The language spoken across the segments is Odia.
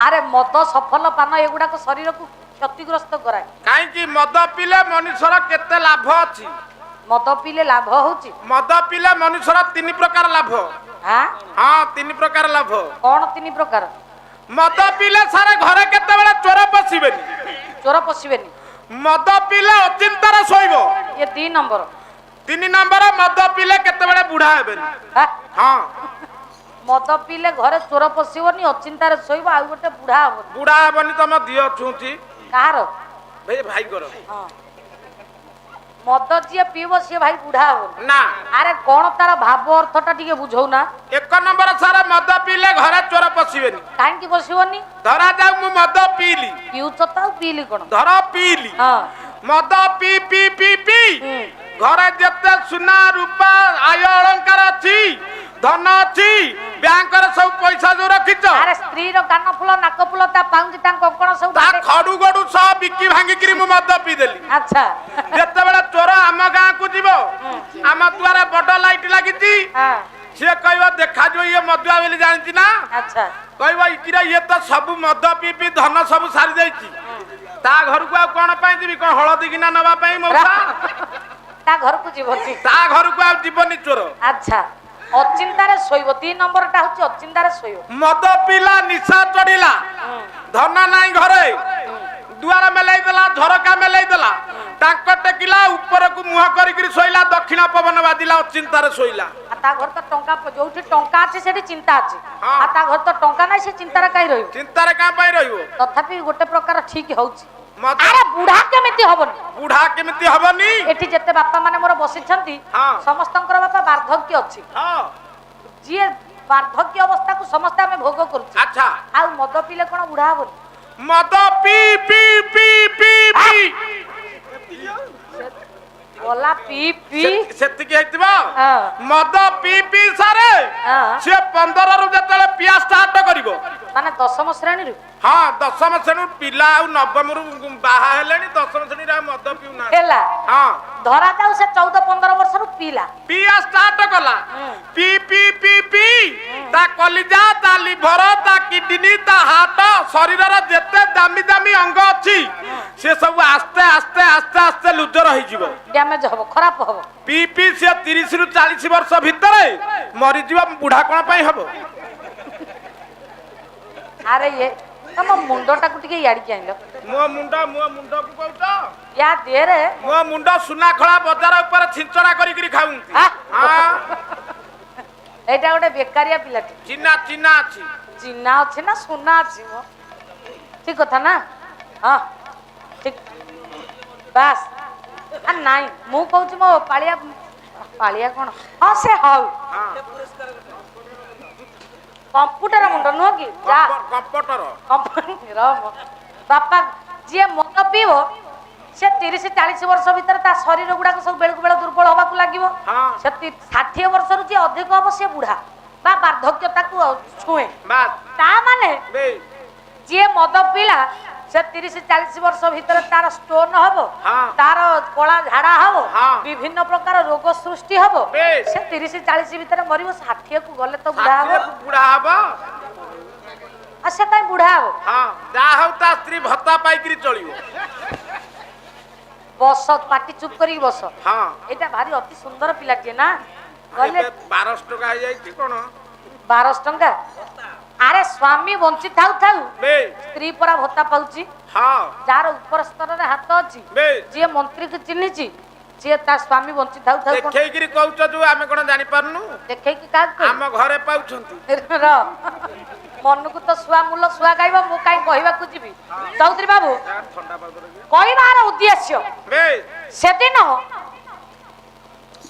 ଆରେ ମଦ, ସଫଲ ପାନ ଏଗୁଡାକ ଶରୀରକୁ କ୍ଷତିଗ୍ରସ୍ତ କରାଏ। କାହିଁକି? ମଦ ପିଇଲେ ମନୁଷ୍ୟର କେତେ ଲାଭ ଅଛି। ମଦ ପିଇଲେ ଲାଭ ହଉଛି? ମଦ ପିଇଲେ ମନୁଷ୍ୟର ତିନି ପ୍ରକାର ଲାଭ। ଆଁ? ହଁ, ତିନି ପ୍ରକାର ଲାଭ। କଣ ତିନି ପ୍ରକାର? ମଦ ପିଇଲେ ସାରେ ଘରେ କେତେବେଳେ ଚୋର ପଶିବେନି। ଚୋର ପଶିବେନି। ମଦ ପିଇଲେ ଅଚିନ୍ତାରେ ଶୋଇବ। ଇଏ 2 ନମ୍ବର। 3 ନମ୍ବର, ମଦ ପିଇଲେ କେତେବେଳେ ବୁଢା ହେବେନି। ହା? ହଁ। ମଦ ପିଇଲେ ଘରେ ଚୋର ପଶିବନି, ଅଚିନ୍ତାରେ ଶୋଇବ, ଆଉ ଗୋଟେ ବୁଢା ହବନି। ବୁଢା ହେବନି। ତମ ଦିହ ଛୁଉଁଛି। କାହାର? ଭାଇ, ଭାଇଙ୍କର। ହଁ, ମଦ ଯିଏ ପିଇବ ସିଏ ଭାଇ ବୁଢା ହବନି। ନା। ଆରେ କଣ ତାର ଭାବ ଅର୍ଥଟା ଟିକେ ବୁଝଉନା। 1 ନମ୍ବର ସାର, ମଦ ପିଇଲେ ଘରେ ଚୋର ପଶିବେନି। କାହିଁକି ପଶିବନି? ଧରାଯାଉ ମୁଁ ମଦ ପିଇଲି। ପିଉଛ ତ, ଆଉ ପିଇଲି କଣ? ଧର ପିଇଲି। ମଦ ପିଇ ପିଇ ପିଇ ପିଇ ଘରେ ଯେତେ ସୁନା ରୂପା ଆୟ ଅଳଙ୍କାର ଅଛି, ଧନ ଅଛି, ବ୍ୟାଙ୍କରେ ସବୁ ପଇସା ଯୋଉ ରଖିଛ, ଆରେ ସ୍ତ୍ରୀର କାନ ଫୁଲ, ନାକ ଫୁଲ, ତା ପାଉଁଜି, ତା କଙ୍କଣ ସବୁ ତା ଖଡୁ ଗଡୁ ସହ ବିକି ଭାଙ୍ଗିକିରି ମୁଁ ମଦ ପିଇଦେଲି। ଯେତେବେଳେ ଚୋର ଆମ ଗାଁକୁ ଯିବ, ଆମ ଦୁଆରେ ବଡ ଲାଇଟ ଲାଗିଛି। ସିଏ କହିବ ଦେଖାଯିବ ଇଏ ମଦୁଆ ବୋଲି ଜାଣିଛି ନା। କହିବ ଇକିରା, ଇଏ ତ ସବୁ ମଦ ପିଇ ପିଇ ଧନ ସବୁ ସାରି ଦେଇଛି, ତା ଘରକୁ ଆଉ କଣ ପାଇଁ ଯିବି? କଣ ହଳଦୀ ଗିନା ନବା ପାଇଁ ମଉସା? ତା ଘରକୁ ଯିବନି। ତା ଘରକୁ ଆଉ ଯିବନି ଚୋର। ଆଚ୍ଛା, ଅଚିନ୍ତାରେ ଶୋଇବ। 2 ନମ୍ବରଟା ହଉଛି ଅଚିନ୍ତାରେ ଶୋଇବ। ମଦ ପିଇଲା, ନିଶା ଚଢିଲା, ଧନ ନାହିଁ ଘରେ, ଦୁଆର ମେଲେଇ ଦେଲା, ଝରକା ମେଲେଇ ଦେଲା, ଟାଙ୍କ ଟେକିଲା, ଉପରକୁ ମୁହଁ କରିକିରି ଶୋଇଲା, ଦକ୍ଷିଣ ପବନ ବାଜିଲା, ଅଚିନ୍ତାରେ ଶୋଇଲା। ଆଉ ତା ଘରେ ତ ଟଙ୍କା, ଯୋଉଠି ଟଙ୍କା ଅଛି ସେଠି ଚିନ୍ତା ଅଛି। ଆଉ ତା ଘରେ ତ ଟଙ୍କା ନାହିଁ, ସେ ଚିନ୍ତାରେ କାହିଁ ରହିବ? ଚିନ୍ତାରେ କାଁ ପାଇଁ ରହିବ? ତଥାପି ଗୋଟେ ପ୍ରକାର ଠିକ ହଉଛି। ମଦ ଆରେ ବୁଢା କେମିତି ହବନି? ବୁଢା କେମିତି ହବନି? ଏଠି ଯେତେ ବାପା ମାନେ ମୋର ବସିଛନ୍ତି, ସମସ୍ତଙ୍କର ବାପା ବାର୍ଦ୍ଧକ୍ୟ ଅଛି। ଯିଏ ବାର୍ଦ୍ଧକ୍ୟ ଅବସ୍ଥାକୁ ସମସ୍ତେ ଆମେ ଭୋଗ କରୁଛୁ। ଆଉ ମଦ ପିଇଲେ କଣ ବୁଢା ହବନି? ମଦ P P P P P ଗଲା ପି ପି। ସେତିକି ହେଇଥିବ। ମଦ ପି ପି ସାରେ ସିଏ 15ରୁ ଯେତେବେଳେ ପିଆ ଷ୍ଟାର୍ଟ କରିବ, ମାନେ ଦଶମ ଶ୍ରେଣୀରୁ? ହଁ, ଦଶମ ଶ୍ରେଣୀ ପିଲା ଆଉ ନବମରୁ ବାହା ହେଲେଣି, ଦଶମ ଶ୍ରେଣୀରେ ଆଉ ମଦ ପିଉନାହାନ୍ତି। ହେଲା। ହଁ। ଧରାଯାଉ ସେ 14-15 ବର୍ଷରୁ ପିଇଲା। ପିଆ ଷ୍ଟାର୍ଟ କଲା, ପି ପି ପି ପି ତା କଲିଜା, ତା ଲିଭର, ତା କିଡନୀ, ତା ହାର୍ଟ, ଶରୀରର ଯେତେ ଦାମୀ ଦାମୀ ଅଙ୍ଗ ଅଛି ସେ ସବୁ ଆସ୍ତେ ଆସ୍ତେ ଆସ୍ତେ ଆସ୍ତେ ଲୁଜର ହେଇଯିବ। ଡ୍ୟାମେଜ ହବ, ଖରାପ ହବ। ପି ପି ସିଏ 30ରୁ 40 ବର୍ଷ ଭିତରେ ମରିଯିବ। ବୁଢା କଣ ପାଇଁ ହବ? ଆରେ ଇଏ ତମ ମୁଣ୍ଡଟାକୁ ଟିକେ ଇଆଡ଼ିକି ଆଣିଲ। ମୋ ମୁଣ୍ଡ, ମୋ ମୁଣ୍ଡକୁ କହୁଛ? ୟା ଦେହରେ ମୋ ମୁଣ୍ଡ ସୁନାଖଳା ବଜାର ଉପରେ ଛିଞ୍ଚଡ଼ା କରିକିରି ଖାଉନ୍ତି। ହଁ। ଏଇଟା ଗୋଟେ ବେକାରିଆ ପିଲାଟି। ଚିହ୍ନା, ଚିହ୍ନା ଅଛି। ଚିହ୍ନା ଅଛି ନା ସୁନା ଅଛି ମୋ? ଠିକ କଥା ନା? ହଁ, ଠିକ। ବାସ୍। ଆ ନାଇଁ, ମୁଁ କହୁଛି ମୋ ପାଳିଆ, ପାଳିଆ କଣ, ହଁ ସେ ହଉ। କମ୍ପ୍ୟୁଟର ମୁଣ୍ଡ ନୁହଁ କି ଯା। କମ୍ପ୍ୟୁଟର। ରହ ବାପା, ଯିଏ ମଦ ପିଇବ ସେ 30-40 ବର୍ଷ ଭିତରେ ତା ଶରୀର ଗୁଡାକ ସବୁ ବେଳକୁ ବେଳ ଦୁର୍ବଳ ହବାକୁ ଲାଗିବ। ସେ 60 ବର୍ଷରୁ ଯିଏ ଅଧିକ ହବ ସେ ବୁଢା ବା ବାର୍ଦ୍ଧକ୍ୟତାକୁ ଛୁଏଁ। ତା ମାନେ ଯିଏ ମଦ ପିଇଲା ସେ 30-40 ବର୍ଷ ଭିତରେ ତାର ଷ୍ଟୋନ ହବ, ତାର କଳା ଝାଡା ହବ, ବିଭିନ୍ନ ପ୍ରକାର ରୋଗ ସୃଷ୍ଟି ହବ। ସେ 30-40 ଭିତରେ ମରିବ। 60କୁ ଗଲେ ତ ବୁଢା ହବ। 60କୁ ବୁଢା ହବ। ଆଉ ସେ କାଇଁ ବୁଢା ହବ? ହଁ, ଯାହା ହଉ ତା ସ୍ତ୍ରୀ ଭତ୍ତା ପାଇକିରି ଚଳିବ। ବସ, ପାଟି ଚୁପ୍ କରିକି ବସ। ଏଇଟା ଭାରି ଅତି ସୁନ୍ଦର ପିଲାଟିଏ ନା କହିଲେ? ଏବେ 1200 ଟଙ୍କା ହେଇଯାଇଛି କଣ? 1200 ଟଙ୍କା? ଆରେ ସ୍ୱାମୀ ବଞ୍ଚି ଥାଉ ଥାଉ ସ୍ତ୍ରୀ ପରା ଭତ୍ତା ପାଉଛି। ଯାହାର ଉପର ସ୍ତରରେ ହାତ ଅଛି, ଯିଏ ମନ୍ତ୍ରୀକୁ ଚିହ୍ନିଛି, ସିଏ ତା ସ୍ୱାମୀ ବଞ୍ଚି ଥାଉ ଥାଉ କଣ ଦେଖେଇକିରି କହୁଛ ଯୋଉ, ଆମେ କଣ ଜାଣିପାରୁନୁ? ଦେଖେଇକି କାହାକୁ କହିବି? ଆମ ଘରେ ପାଉଛନ୍ତି। ର, ମନକୁ ତ ଶୁଆ ମୂଲ ଶୁଆ ଗାଇବ, ମୁଁ କାହିଁ କହିବାକୁ ଯିବି ଚୌଧୁରୀ ବାବୁ? ଥଣ୍ଡା ପାଗ। କହିବାର ଉଦ୍ଦେଶ୍ୟ, ସେଦିନ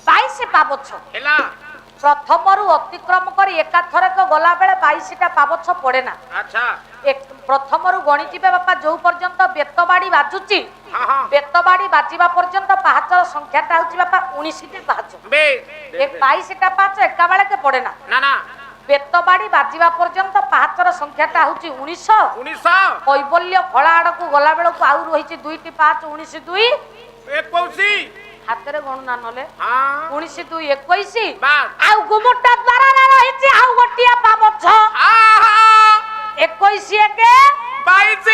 22 ପାବଛ ହେଲା। ପ୍ରଥମରୁ ଅତିକ୍ରମ କରି ଏକାଥରକ ଗଲାବେଳେ 22ଟା ପାବଛ ପଡେ ନା। ପ୍ରଥମରୁ ଗଣିଯିବେ ବାପା, ଯୋଉ ପର୍ଯ୍ୟନ୍ତ ବେତବାଡି ବାଜୁଛି, ହଁ ହଁ ବେତବାଡି ବାଜିବା ପର୍ଯ୍ୟନ୍ତ ପାହାଚର ସଂଖ୍ୟାଟା ହଉଛି ବାପା 19ଟି ପାହାଚ। ଏ 22ଟା ପାହାଚ ଏକା ବେଳକେ ପଡେ ନା। ନା ନା। ବେତବାଡି ବାଜିବା ପର୍ଯ୍ୟନ୍ତ ପାହାଚର ସଂଖ୍ୟାଟା ହଉଛି 19। 19। କୈବଲ୍ୟ ଖଳା ଆଡକୁ ଗଲା ବେଳକୁ ଆଉ ରହିଛି ଦୁଇଟି ପାହାଚ, 19 ଦୁଇ 21। ହାତରେ ଗଣୁନା ନହେଲେ। 19 ଦୁଇ 21। ବାସ୍। ଆଉ ଗୁମୁଟା ଦ୍ୱାରରେ ରହିଛି ଆଉ ଗୋଟିଏ ପାବଛ। ଆହା! 21 ଏକେ 22।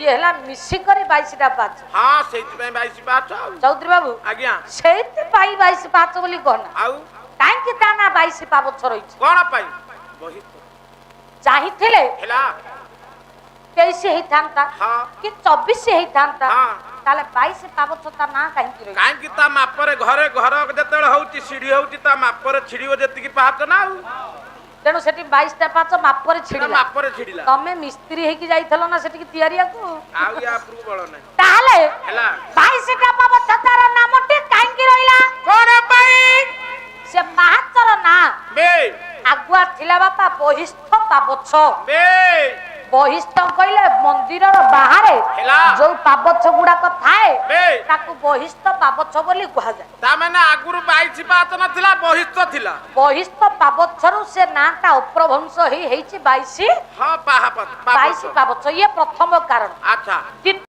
ଇଏ ହେଲା ମିଶିକରି 22ଟା ପାହାଚ। ହଁ, ସେଇଥିପାଇଁ 22 ପାହାଚ ଆଉ। ଚୌଧୁରୀ ବାବୁ, ଆଜ୍ଞା। ସେଇଥିପାଇଁ 22 ପାହାଚ ବୋଲି କହନା। ଆଉ? କାହିଁକି ତା ନା 22 ପାବଛ ରହିଛି? କଣ ପାଇଁ ବହି ଚାହିଁଥିଲେ ହେଲା? 23 ହେଇଥାନ୍ତା କି 24 ହେଇଥାନ୍ତା। ତାହେଲେ 22 ପାବଛ ତା ନାଁ କାହିଁକି ରହିଛି? କାହିଁକି ତା ମାପରେ ଘରେ ଘର ଯେତେବେଳେ ହଉଛି, ସିଢି ହଉଛି, ତା ମାପରେ ଛିଡିବ ଯେତିକି ପାହାଚ ନା ଆଉ। ତେଣୁ ସେଠି 22ଟା ପାହାଚ ମାପରେ ସେଟା ଛିଡିଲା। ମାପରେ ଛିଡିଲା। ତମେ ମିସ୍ତ୍ରୀ ହେଇକି ଯାଇଥିଲ ନା ସେଠିକି ତିଆରିଆକୁ? ଆଉ ୟା ଉପରକୁ ବଳ ନାହିଁ। ତାହେଲେ ହେଲା। 22ଟା ପାବଛ ତାର ନାମଟି କାହିଁକି ରହିଲା? କଣ ପାଇଁ? ସେ ପାହାଚର ନାଁ ବେ ଆଗୁଆ ଥିଲା ବାପା ବହିସ୍ଥ ପାବଛ। ବେ ବହିସ୍ଥ କହିଲେ ମନ୍ଦିରର ବାହାରେ ହେଲା। ଯୋଉ ପାବଛ ଗୁଡାକ ଥାଏ, ବେ ତାକୁ ବହିସ୍ଥ ପାବଛ ବୋଲି କୁହାଯାଏ। ତା ମାନେ ଆଗରୁ 22 ପାହାଚ ନଥିଲା, ବହିସ୍ଥ ଥିଲା। ବହିସ୍ଥ ପାବଛରୁ ସେ ନାଁଟା ଅପ୍ରଭଂଶ ହେଇ ହେଇଛି 22 ହଁ, ପାହା 22 ପାବଛ। ଇଏ ପ୍ରଥମ କାରଣ। ଆଚ୍ଛା। ଦ୍ୱିତୀୟ